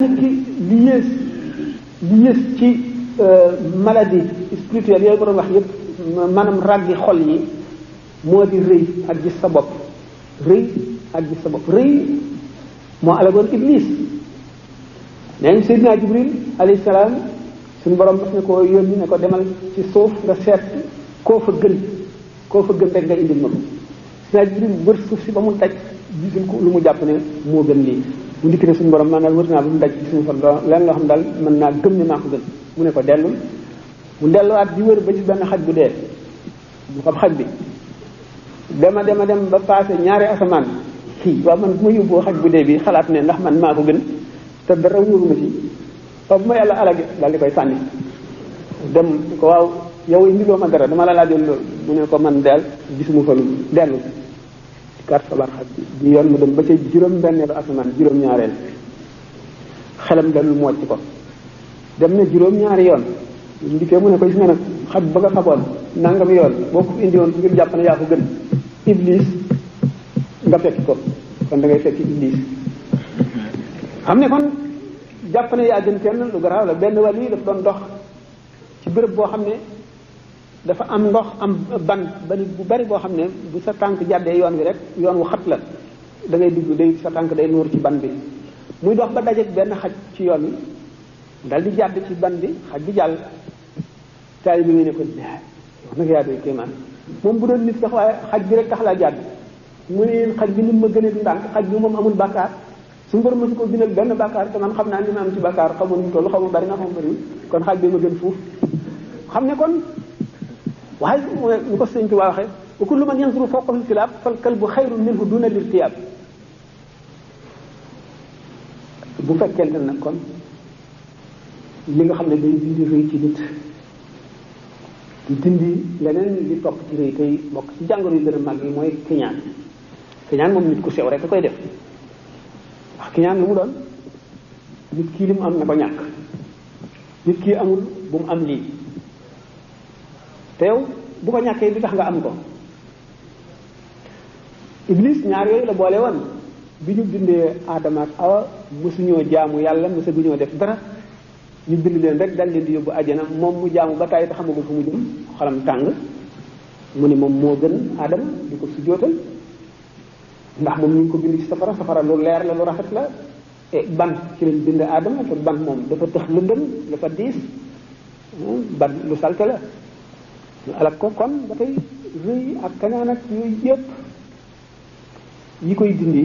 nit ki li yées ci maladie spirituelle yooyu ma doon wax yépp maanaam ràggi xol yi moo di rëy ak gis sa bopp rëy ak gis sa bopp rëy moo alagoon iblis neen Seydina Jibril alayhi salaam suñu borom daf ne ko yónni ne ko demal ci suuf nga seet koo fa gën rek nga indil ma ko Seydina Jibril wër suuf si ba mu daj gisul ko lu mu jàpp ne moo gën lii mu ndikk ne suñu borom man daal wër naa ba mu daj ci suñu fa leen loo xam daal mën naa gëm ne maa ko gën mu ne ko dellul mu delluwaat di wër ba ci benn xaj bu dee mu xam xaj bi dem ba passé ñaari asamaan kii waaw man bu ma yóbboo xaj bu dee bi xalaat ne ndax man maa ko gën te dara wóoruma ci waaw bu ma yàlla alage daal di koy sànni dem ko waaw yow indiloo ma dara dama la laajoon loolu mu ne ko man daal gisuma fa lu dellu carte sabar xaj bi yoon mu dem ba ca juróom-benneelu asamaan juróom-ñaareel xelam dalul mocc ko dem na juróom-ñaari yoon ndikkee mu ne ko gis nga nag xaj ba nga faboon nangam yoon boo ko indi woon ngir jàpp ne yaa ko gën iblis nga fekki ko kon da ngay fekki iblis xam ne kon jàpp ne yaa gën kenn lu garaaw la benn wàll yi daf doon dox ci béréb boo xam ne dafa am ndox am ban bu bari boo xam ne bu sa tànk jàddee yoon wi rek yoon wu xat la da ngay dugg day sa tànk day nuur ci ban bi muy dox ba dajeek benn xaj ci yoon wi dal di jàdd ci ban bi xaj bi jàll taali bi ne ko wax nag yaa doy kéemaan moom bu doon nit sax waaye xaj bi rek tax laa jàdd mu ne xaj bi ni ma gënee du ndànk xaj bi moom amul bàkkaar su borom ma si ko bindal benn bàkkaar te man xam naa ni ma am ci bàkkaar xamul ñu toll xamul bari na xamul bariwul kon xaj bi ma gën fuuf xam ne kon waaye ñu ko sëñ Tuubaa waxee wa kullu man yanzuru fawqa al-kilaab fal kalbu xayrun minhu duna l-irtiyaab bu fekkente nag kon li nga xam ne day dindi rëy ci nit di dindi leneen li topp ci rëy tey bokk ci jàngoro yu gën a mag yi mooy kiñaan moom nit ku sew rek a koy def wax kiñaan lu mu doon nit kii li mu am na ko ñàkk nit kii amul bu mu am lii te yow bu ko ñàkkee li tax nga am ko iblis ñaar yooyu la boole woon bi ñu bindee Aadama ak Awa mësuñoo jaamu yàlla mësaguñoo def dara ñu bind leen rek dal leen di yóbbu àjjana moom mu jaamu ba tàyyi te xamagul fu mu jëm xolam tàng mu ne moom moo gën Aadama di ko sujjóotal ndax moom ñu ngi ko bind ci safara lu leer la lu rafet la ban ci lañ bind Aadama te ban moom dafa tëx lëndëm dafa diis ban lu salte la ñu alak ko kon ba tey rëy ak kañaan ak yooyu yëpp yi koy dindi